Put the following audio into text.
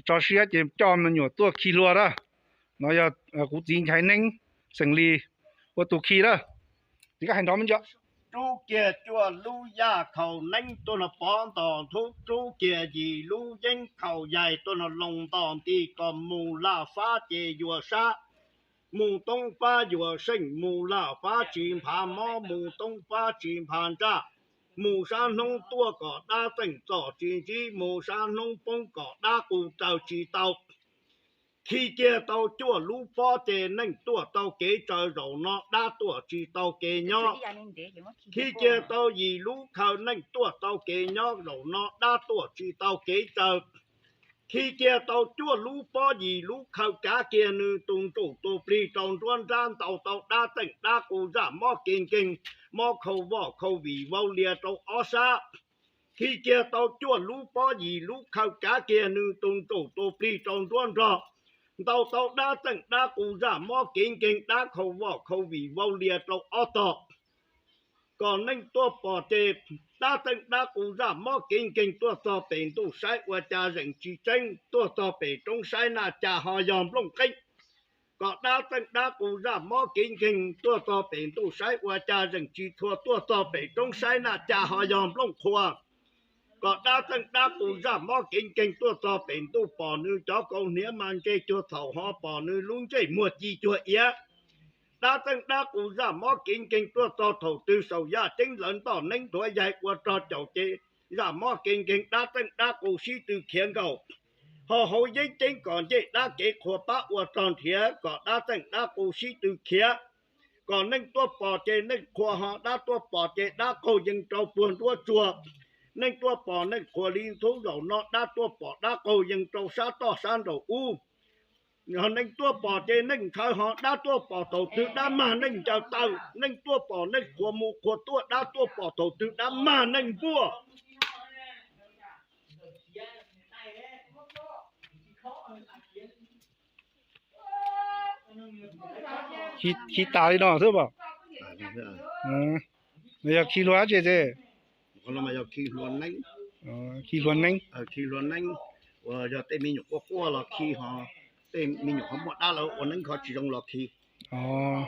Tso siab ces coj me nyuam tuaj khi hlua na. No yog kuv txiv Nchaiv Neeb xeem Lis ua tus khi na. Ces koj hais nrov me ntsis. Rub kiag cuaj lub yaj khaus neeb tuaj no pov ntos ntub, rub kiag yim lub yeeb khaus yaig tuaj no loo ntos nti, kom mus Laj Fab ces yuav sab, mus Toob Fab yuav seej, mus Laj Fab tsis nphav mob, mus Toob Fab tsis nphav ntsaj, mus sab hnub tuaj kom dab txeej txom tsis ntsib, mus sab hnub poob kom dab qus raws tsis tau. Khi kiag tau cuaj lub pob ces neeg tuaj tau kev tsaws, zaum no dab tuaj tsis tau kev nyob. Khi kiag tau yim lub khaws neeg tuaj tau kev nyob, zaum no dab tuaj tsis tau kev tsaws. Khi kiag tau cuaj lub pob yim lub khaws kav kiag nws tus ntsuj tus plig rau nruab nrab, ntaus tau dab txeej dab qus zaj mob kev nkeeg, mob khau voj khau vim vau lias rau ob sab. Khi kiag tau cuaj lub pob yim lub khaws kav kiag nws tus ntsuj tus plig rau nruab nrog, ntaus tau dab txeej dab qus zaj mob kev nkeeg dab khau voj khau vim vau lias rau ob tog. Kom neeg tuaj pom ces dab txeej dab qus zaj mob kev nkeeg tuaj txog pem ntuj saib ua cas zeem tsis tseeb, tuaj txog pem roob saib naj cas ho yog nplooj qeeb. Kom dab txeej dab qus zaj mob kev nkeeg tuaj txog pem ntuj saib ua cas zeem tsis txhua, tuaj txog pem roob saib naj cas ho yog nplooj qhuav. Kom dab txeej dab qus zaj mob kev nkeeg tuaj txog pem ntuj pom nws cov kaus hniav mas ntse cuag txhaum, ho pom nws lub ntsej muag ci cuag iav. Dab txeej dab qus zaj mob kev nkeeg tuaj txog thaum twg saum yaj ceeb lawv ntoj neeb nruav yaig ua rog caum ces zaj mob kev nkeeg dab txeej dab qus sib tw khiav nkaus. Ho hauv yeeb ceeb kom ncej dab kev qhuas pab ua rog nrhiav, kom dab txeej dab qus sib tw khiav. Kom neeg tuaj pom ces neeg qhuas, ho dab tuaj pom ces dab qaug yees rau puag nruab tsuag. Neeg tuaj pom neeg qhuas li ntxhub, zaum no dab tuaj pom dab qaug yees rau sab toj sab nraum ub. Neeg tuaj pom ces neeg ntshaw, ho dab tuaj pom thaum twg dab mag neeg ncaws taw. Neeg tuaj pom neeg qhuas mus qhuas tuaj, dab tuaj pom thaum twg dab mag neeg npuaj. Khi tas li no xwb pom. Yog khi hlua dab tsi? Khi hlua neeb. Khi hlua neeb uas yog tej me nyuam quaj quaj los khi, ho tej me nyuam ho muaj dab lawv ua neeb kho tsis zoo los khi. Os,